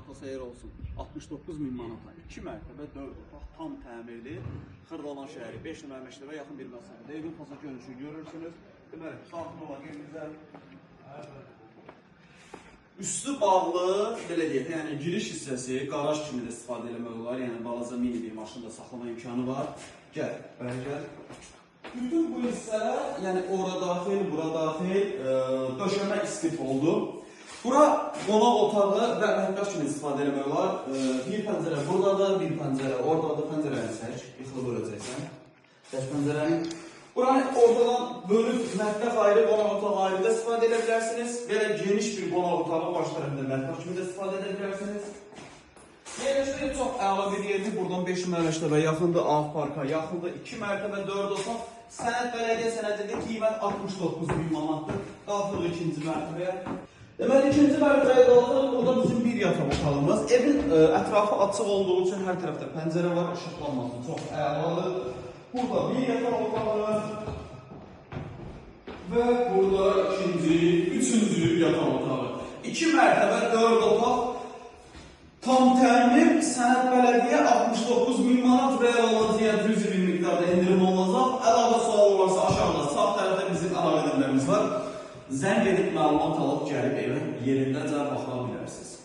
Atası xeyir olsun. 69 min manata 2 mərtəbə 4 otaq tam təmirli Xırdalan şəhəri 5 nömrə məktəbə yaxın bir məsafədə. Evin fasad görünüşünü görürsünüz. Deməli, daxil olaq evimizə. Üstü bağlı, belə deyək, yəni giriş hissəsi qaraj kimi də istifadə etmək olar. Yəni balaca mini bir maşın da saxlama imkanı var. Gəl, bəri gəl. Bütün bu hissələr, yəni ora daxil, bura daxil, döşəmə istif oldu. Bura qonaq otağı və mətbəx kimi istifadə etmək olar. Bir pəncərə buradadır, bir pəncərə oradadır. Pəncərəni çək, yıxılıb öləcəksən. Çək pəncərəni. Buranı ortadan bölüb mətbəx ayrı, qonaq otağı ayrı da istifadə edə bilərsiniz. Belə geniş bir qonaq otağı baş tərəfində mətbəx kimi də istifadə edə bilərsiniz. Yerləşdiyi çox əla bir yerdir. Buradan 5 nömrə məktəbə yaxındır, Ağ Parka yaxındır. 2 mərtəbə 4 otaq. Sənəd bələdiyyə sənədidir. Qiymət 69 min manatdır. Qalxırıq ikinci mərtəbəyə. Deməli, ikinci mərtəbəyə qalxırıq. Burada bizim bir yataq otağımız. Evin ətrafı açıq olduğu üçün hər tərəfdə pəncərə var. İşıqlanması çox əladır. Burada bir yataq otağı və burada ikinci, üçüncü yataq otağı. 2 mərtəbə 4 otaq. Tam təmir, sənəd bələdiyyə 69 min manat, real alıcıya cüzi bir miqdarda endirim olacaq. Əlavə sual olarsa aşağıda sağ tərəfdə bizim əlaqə nömrəmiz var. Zəng edib məlumat alıb gəlib evə yerindəcə baxa bilərsiniz.